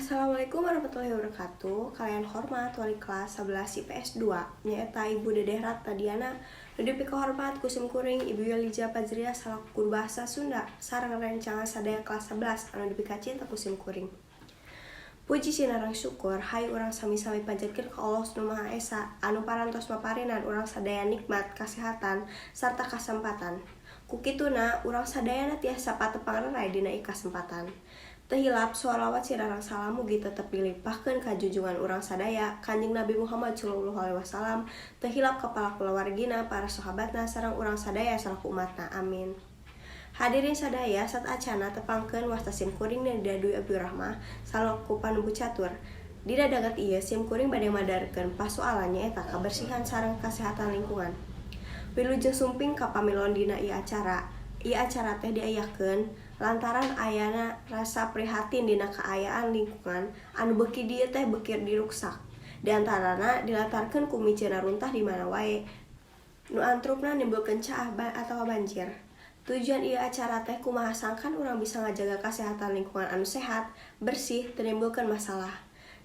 Assalamualaikum warahmatullahi wabarakatuh. Kalayan hormat wali kelas 11 IPS 2, nyaeta Ibu Dedeh Ratna Diana. Nu dipikahormat ku sim kuring Ibu Yoliza Fajriah salaku guru bahasa Sunda sareng rencangan sadaya kelas 11 anu dipikacinta ku sim kuring. Puji sinareng syukur hayu urang sami-sami panjatkeun ka Allah Nu Maha Esa anu parantos maparinan urang sadaya nikmat kasehatan sarta kasempatan. Ku kituna urang sadayana tiasa patepang reray dina ieu kasempatan. Teu hilap sholawat sinareng salam mugi tetep dilimpahkeun ka junjungan urang sadaya, Kanjeng Nabi Muhammad sallallahu alaihi wasallam, teu hilap ka para kulawargina, para sahabatna, sareng urang sadaya salaku umatna. Amin. Hadirin sadaya, sateuacanna tepangkeun, wasta sim kuring Nida Dwi Abdurrahmah salaku panumbu catur. Dina danget ieu sim kuring bade madarkeun pasoalan, nyaeta kabersihan sareng kasehatan lingkungan. Wilujeng sumping ka pamilon dina ieu acara. Ieu acara teh diayakeun lantaran ayana rasa prihatin dina kaayaan lingkungan anu beuki dieu teh beuki diruksak. Di antarana dilantarkeun ku miceunna runtah di mana wae, nu antrupna nimbulkeun caah atawa banjir. Tujuan ieu acara teh kumaha sangkan urang bisa ngajaga kasehatan lingkungan anu sehat, bersih, teu nimbulkeun masalah.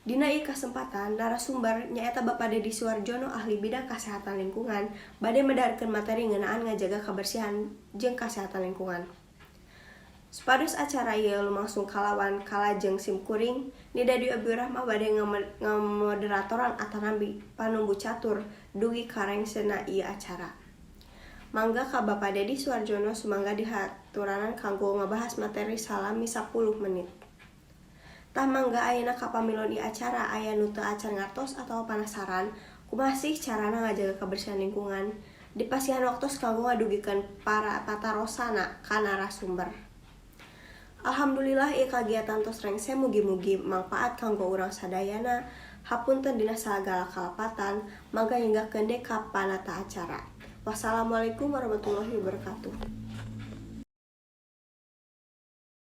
Dina ieu kasempatan, narasumber nyaeta Bapak Dedi Suwarjono, ahli bidang kasehatan lingkungan, bade medarkeun materi ngeunaan ngajaga kabersihan jeung kasehatan lingkungan. Supados acara ieu lumangsung kalawan kalajeng, sim kuring Nida Dwi Abdurrahmah bade ngamoderatoran atanapi panumbu catur dugi ka rengsena ieu acara. Mangga ka Bapak Dedi Suwarjono, sumangga dihaturanan kanggo ngabahas materi salami 10 menit. Tah, mangga ayeuna ka pamilon ieu acara aya nu teu acan ngartos atawa panasaran kumaha sih carana ngajaga kabersihan lingkungan, dipasihan waktos kanggo ngadugikeun para patarosanna ka narasumber. Alhamdulillah, ieu kagiatan tos rengse, mugi-mugi mangpaat kanggo urang sadayana. Hapunten dina sagala kalepatan. Mangga nyanggakeun deui ka panata acara. Wassalamualaikum warahmatullahi wabarakatuh.